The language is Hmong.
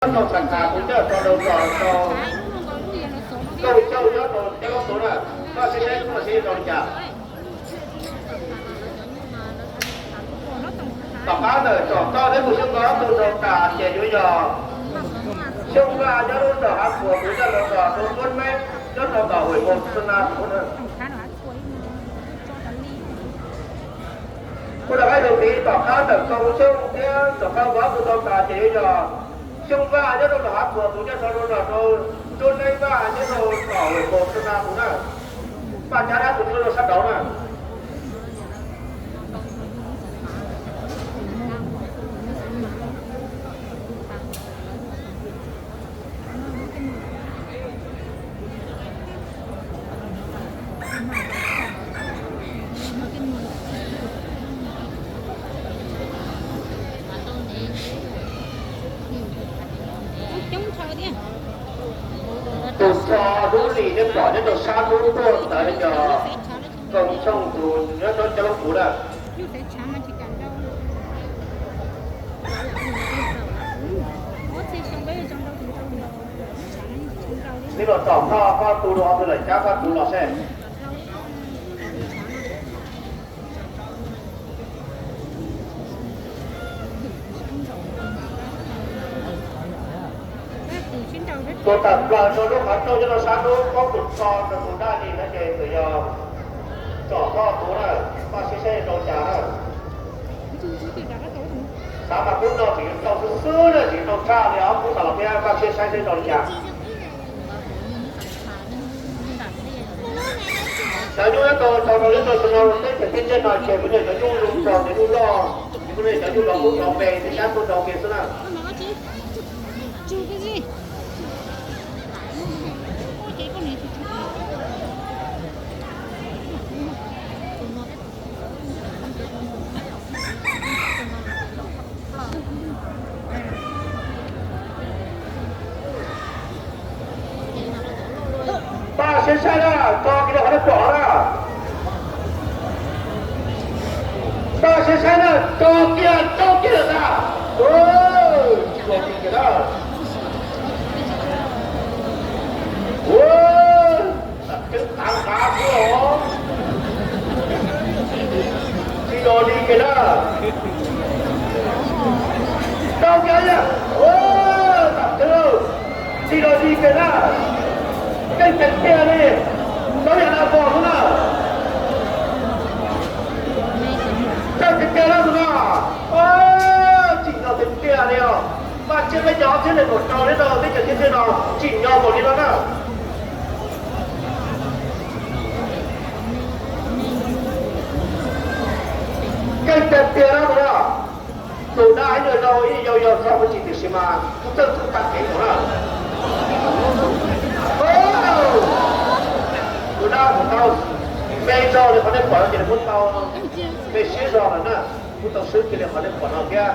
Nyob rau Xas Khas kuv coj tso rau tom rau Tooj Xyooj nyob rau Cab Loob Tuv na, koj saib saib kuv los saib rau li cas. Tom qab ntawm tsom toj thiab tus xyoob ntoo ob tug rau tas ces yuav yog Xyooj Vaj nyob rau tom Hav Puas kuv coj rau tom rau Tub Neeb nyob rau tom Huaim Mus Xas Nas kuv na. Kuv rov qab ib tug tiv tom qab ntawm Tooj Xyooj thiab tsom toj ob tug rau tas ces yuav yog Xyooj Vaj nyob rau tom Hav Puas kuv coj rau rau tom rau Tub Neeb Vaj nyob rau tom Huaim Mus Xas Nas kuv na. Paj Cab Dab tus nyob rau sab nraud na. Tus tso dub li neb pom nyob rau sab hnub tuaj ntawd yog Tooj Xyooj tus nyob rau Cab Loob Tuv na. Neb los tom koj, koj tu rau ob tug lawm cab koj tu los seb. Tus tawm plaws rau lub qhov rooj nyob rau sab hnub poob tus tso rau tus dab li na ces tus yog tsom koj tu na, koj saib saib rau cas na. Xav mas kub no tseem yuav rau xwb xwb na, tseem rau tshaj li ob kub tas los thiab, koj saib saib rau li cas. Cov nyuj nyob rau tau rau nyob rau sab no teb chaws teb ntsej no ces kuv niam cov nyuj zoo rau ces nyuj loj, ces kuv niam cov nyuj rau kuj rau npe thiab sab kuj rau npe xwb na. Paj siab saib na, tso kiag li qhov nej pom na. Paj siab saib na, tso kiag, tso kiag lawm na. Tsis los li kiag na. Ua, tam keeb tav qav xwb os. Tsis los li kiag na. Tau kiag li. Ua, tam keeb, tsis los li kiag na. Keej tiag tiag li. Tau yam no pom xwb na. Keej tiag tiag na tus no. Tsim nyog tiag tiag li os. Mas tsis peb cov thiab nees nkaum rau li no teb chaws txiv txiaj no tsim nyog npaum li no na. Keej tiag tiag na tus no. Tus dab ib nyuag zaus ib nyuag yau yog txog kuv tsis tiam sis mas kuv txawj txuj tag kev mus na. Tus dab tus tau me zog li qhov nej pom no ces nws kuj tau me siab zog lawm na. Kuj tau swb kiag li qhov nej pom no thiab.